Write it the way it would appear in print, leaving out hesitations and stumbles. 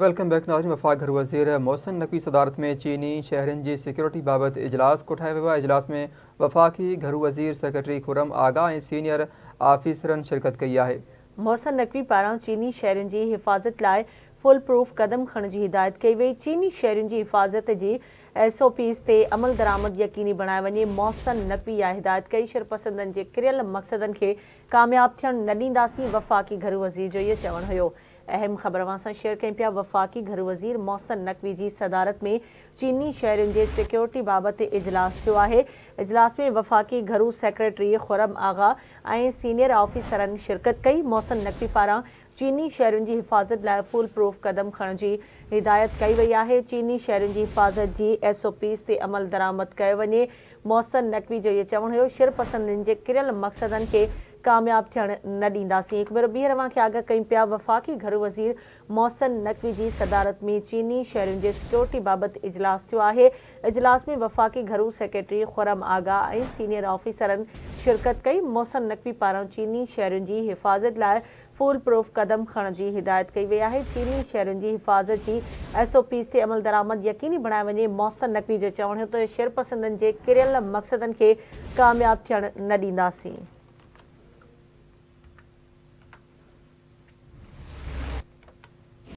Welcome back ناظرين وفاق گهرو وزير محسن نقوي صدارت ۾ چيني شهرين جي سيڪيورٽي بابت اجلاس ڪوٺايو ويو آهي. اجلاس ۾ وفاقي گهرو وزير سيڪريٽري خرم آغا ۽ سينيئر آفيسرن شرڪت ڪئي آهي. محسن نقوي پاران چيني شهرين جي حفاظت لاء فول پروف قدم کڻڻ جي هدايت ڪئي وئي. چيني شهرين جي حفاظت جي ايس او پيز تي عملدرآمد يقيني بڻايو وڃي. محسن نقوي اها هدايت ڪئي. شرپسندن جي ڪريل مقصدن کي ڪامياب ٿيڻ نه ڏينداسين، وفاقي گهرو وزير جو اهو چوڻ هيو. اهم خبر اوهان سان شيئر ڪيون پيا، وفاقي گهرو وزير محسن نقوي جي صدارت ۾ چيني شهرين جي سيڪيورٽي بابت اجلاس ٿيو آهي. اجلاس ۾ وفاقي گهرو سيڪريٽري خرم آغا ۽ سينيئر آفيسرن شرڪت ڪئي. محسن نقوي پاران چيني شهرين جي حفاظت لاء فول پروف قدم کڻڻ جي هدايت ڪئي وئي آهي. چيني شهرين جي حفاظت جي ايس او پيز تي عملدرآمد ڪيو وڃي. محسن نقوي جو اهو چوڻ هيو شرپسندن جي ڪريل مقصدن کي ڪامياب ٿيڻ نه ڏينداسين. هڪ ڀيرو ٻيهر اوهان کي آگاهه ڪيون پيا، وفاقي گهرو وزير محسن نقوي جي صدارت ۾ چيني شهرين جي سيڪيورٽي بابت اجلاس ٿيو آهي. اجلاس ۾ وفاقي گهرو سيڪريٽري خرم آغا ۽ سينيئر آفيسرن شرڪت ڪئي. محسن نقوي پاران چيني شهرين جي حفاظت لاء فول پروف قدم کڻڻ جي هدايت ڪئي وئي آهي. چيني شهرين جي حفاظت جي ايس او پيز تي عملدرآمد يقيني بڻايو وڃي. محسن نقوي جو چوڻ هو ته شرپسندن جي ڪريل مقصدن کي ڪامياب ٿيڻ نه ڏينداسين.